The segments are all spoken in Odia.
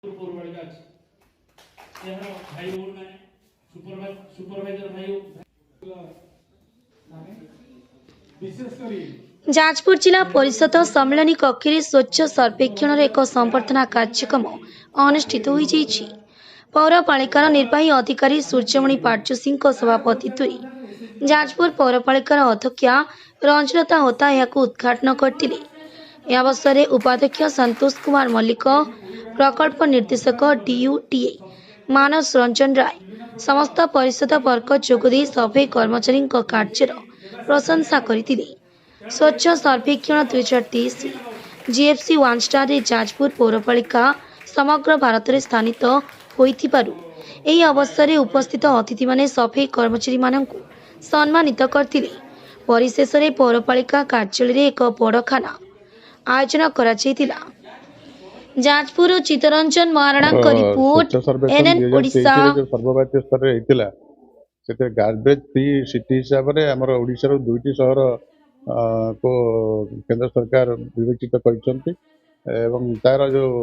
ପୌରପାଳିକା ଅଛି। ଏହାର ଭାଇ ଭଉଣୀମାନେ, ସୁପରଭାଇଜର ଭାଇ ମାନେ ବିଶେଷ କରି ଯାଜପୁର ଜିଲ୍ଲା ପରିଷଦ ସମ୍ମିଳନୀ କକ୍ଷରେ ସ୍ୱଚ୍ଛ ସର୍ବେକ୍ଷଣର ଏକ ସମ୍ବର୍ଦ୍ଧନା କାର୍ଯ୍ୟକ୍ରମ ଅନୁଷ୍ଠିତ ହୋଇଯାଇଛି। ପୌରପାଳିକାର ନିର୍ବାହୀ ଅଧିକାରୀ ସୂର୍ଯ୍ୟମଣି ପାଟଯୋଶୀଙ୍କ ସଭାପତିତ୍ୱରେ ଯାଜପୁର ପୌରପାଳିକାର ଅଧ୍ୟକ୍ଷା ରଞ୍ଜନତା ହୋତା ଏହାକୁ ଉଦ୍ଘାଟନ କରିଥିଲେ। ଏହି ଅବସରରେ ଉପାଧ୍ୟକ୍ଷ ସନ୍ତୋଷ କୁମାର ମଲ୍ଲିକ, ପ୍ରକଳ୍ପ ନିର୍ଦ୍ଦେଶକ ଡିୟୁଟିଏ ମାନସ ରଞ୍ଜନ ରାୟ, ସମସ୍ତ ପରିଷଦ ବର୍ଗ ଯୋଗଦେଇ ସଫେଇ କର୍ମଚାରୀଙ୍କ କାର୍ଯ୍ୟର ପ୍ରଶଂସା କରିଥିଲେ। ସ୍ୱଚ୍ଛ ସର୍ବେକ୍ଷଣ 2023 ଜିଏଫ୍ସି ୱାନ୍ ଷ୍ଟାରରେ ଯାଜପୁର ପୌରପାଳିକା ସମଗ୍ର ଭାରତରେ ସ୍ଥାନିତ ହୋଇଥିବାରୁ ଏହି ଅବସରରେ ଉପସ୍ଥିତ ଅତିଥିମାନେ ସଫେଇ କର୍ମଚାରୀମାନଙ୍କୁ ସମ୍ମାନିତ କରିଥିଲେ। ପରିଶେଷରେ ପୌରପାଳିକା କାର୍ଯ୍ୟାଳୟରେ ଏକ ବଡ଼ଖାନା ଆୟୋଜନ କରାଯାଇଥିଲା। ଯାଜପୁରରୁ ଚିତ୍ତରଞ୍ଜନ ମହାରଣାଙ୍କ ରିପୋର୍ଟ, ସ୍ୱଚ୍ଛ ସର୍ବେକ୍ଷଣ ଏନ୍ଏନ୍ 2023ରେ ଓଡ଼ିଶା। ଯୋଉ ସର୍ବଭାରତୀୟ ସ୍ତରରେ ହେଇଥିଲା, ସେଥିରେ ଗାର୍ବେଜ ଫ୍ରି ସିଟି ହିସାବରେ ଆମର ଓଡ଼ିଶାର ଦୁଇଟି ସହର କୁ କେନ୍ଦ୍ର ସରକାର ବିବେଚିତ କରିଛନ୍ତି ଏବଂ ତାର ଯୋଉ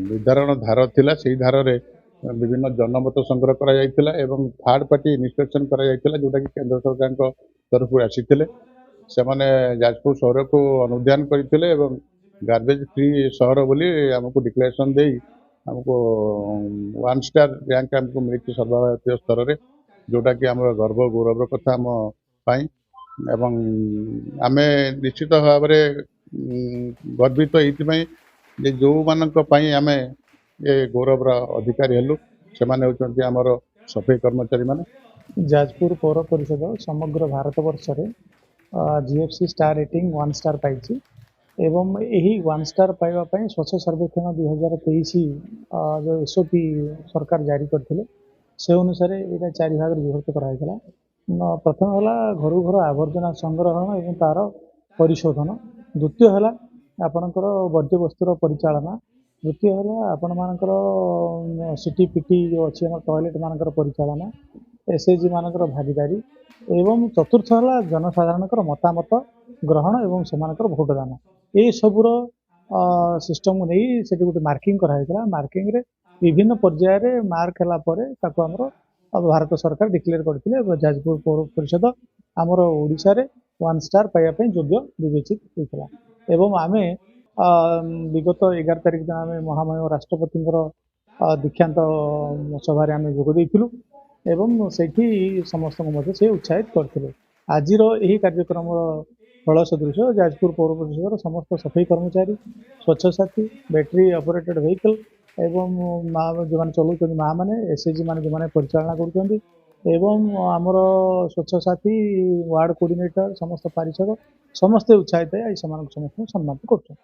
ନିର୍ଦ୍ଧାରଣ ଧାର ଥିଲା, ସେଇ ଧାରରେ ବିଭିନ୍ନ ଜନମତ ସଂଗ୍ରହ କରାଯାଇଥିଲା ଏବଂ ଥାର୍ଡ ପାର୍ଟି ଇନ୍ସପେକ୍ସନ କରାଯାଇଥିଲା, ଯୋଉଟାକି କେନ୍ଦ୍ର ସରକାରଙ୍କ ତରଫରୁ ଆସିଥିଲେ। ସେମାନେ ଯାଜପୁର ସହରକୁ ଅନୁଧ୍ୟାନ କରିଥିଲେ ଏବଂ ଗାର୍ବେଜ ଫ୍ରି ସହର ବୋଲି ଆମକୁ ଡିକ୍ଲାରେସନ ଦେଇ ଆମକୁ ୱାନ୍ ଷ୍ଟାର ର୍ୟାଙ୍କ ଆମକୁ ମିଳିଛି ସର୍ବଭାରତୀୟ ସ୍ତରରେ, ଯୋଉଟାକି ଆମର ଗର୍ବ ଗୌରବର କଥା ଆମ ପାଇଁ। ଏବଂ ଆମେ ନିଶ୍ଚିତ ଭାବରେ ଗର୍ବିତ ଏଇଥିପାଇଁ ଯେ ଯୋଉମାନଙ୍କ ପାଇଁ ଆମେ ଏ ଗୌରବର ଅଧିକାରୀ ହେଲୁ, ସେମାନେ ହେଉଛନ୍ତି ଆମର ସଫେଇ କର୍ମଚାରୀମାନେ। ଯାଜପୁର ପୌର ପରିଷଦ ସମଗ୍ର ଭାରତ ବର୍ଷରେ GFC star rating one star ପାଇଛି ଏବଂ ଏହି ୱାନ୍ ଷ୍ଟାର ପାଇବା ପାଇଁ ସ୍ୱଚ୍ଛ ସର୍ବେକ୍ଷଣ 2023 ଯେଉଁ ଏସ୍ଓପି ସରକାର ଜାରି କରିଥିଲେ, ସେ ଅନୁସାରେ ଏଇଟା ଚାରି ଭାଗରେ ବିଭକ୍ତ କରାଯାଇଥିଲା। ପ୍ରଥମ ହେଲା ଘରୁ ଘର ଆବର୍ଜନା ସଂଗ୍ରହଣ ଏବଂ ତାର ପରିଶୋଧନ, ଦ୍ୱିତୀୟ ହେଲା ଆପଣଙ୍କର ବର୍ଜ୍ୟବସ୍ତୁର ପରିଚାଳନା, ତୃତୀୟ ହେଲା ଆପଣମାନଙ୍କର ସିଟି ପିଟି ଯେଉଁ ଅଛି ଆମର ଟଏଲେଟ୍ ମାନଙ୍କର ପରିଚାଳନା, ଏସ୍ଏଚଜି ମାନଙ୍କର ଭାଗିଦାରୀ ଏବଂ ଚତୁର୍ଥ ହେଲା ଜନସାଧାରଣଙ୍କର ମତାମତ ଗ୍ରହଣ ଏବଂ ସେମାନଙ୍କର ଭୋଟଦାନ। ଏସବୁର ସିଷ୍ଟମକୁ ନେଇ ସେଠି ଗୋଟେ ମାର୍କିଂ କରାଯାଇଥିଲା। ମାର୍କିଂରେ ବିଭିନ୍ନ ପର୍ଯ୍ୟାୟରେ ମାର୍କ ହେଲା ପରେ ତାକୁ ଆମର ଭାରତ ସରକାର ଡିକ୍ଲେୟାର କରିଥିଲେ ଏବଂ ଯାଜପୁର ପୌର ପରିଷଦ ଆମର ଓଡ଼ିଶାରେ ୱାନ୍ ଷ୍ଟାର ପାଇବା ପାଇଁ ଯୋଗ୍ୟ ବିବେଚିତ ହୋଇଥିଲା। ଏବଂ ଆମେ ବିଗତ 11 ତାରିଖ ଦିନ ଆମେ ମହାମହିମ ରାଷ୍ଟ୍ରପତିଙ୍କର ଦୀକ୍ଷାନ୍ତ ସଭାରେ ଆମେ ଯୋଗ ଦେଇଥିଲୁ ଏବଂ ସେଇଠି ସମସ୍ତଙ୍କୁ ମଧ୍ୟ ସେ ଉତ୍ସାହିତ କରିଥିଲେ। ଆଜିର ଏହି କାର୍ଯ୍ୟକ୍ରମର ଫଳ ସଦୃଶ ଯାଜପୁର ପୌର ପରିଷଦର ସମସ୍ତ ସଫେଇ କର୍ମଚାରୀ, ସ୍ୱଚ୍ଛ ସାଥୀ, ବ୍ୟାଟେରୀ ଅପରେଟେଡ୍ ଭେହିକଲ୍ ଏବଂ ମା ଯେଉଁମାନେ ଚଲାଉଛନ୍ତି ମା ମାନେ, ଏସ୍ଏଚଜି ମାନେ ଯେଉଁମାନେ ପରିଚାଳନା କରୁଛନ୍ତି ଏବଂ ଆମର ସ୍ୱଚ୍ଛ ସାଥୀ ୱାର୍ଡ କୋଅର୍ଡିନେଟର, ସମସ୍ତ ପାରିଷଦ ସମସ୍ତେ ଉତ୍ସାହିତ ହେଇ ଆଜି ସେମାନଙ୍କୁ ସମସ୍ତଙ୍କୁ ସମ୍ମାନିତ କରୁଛନ୍ତି।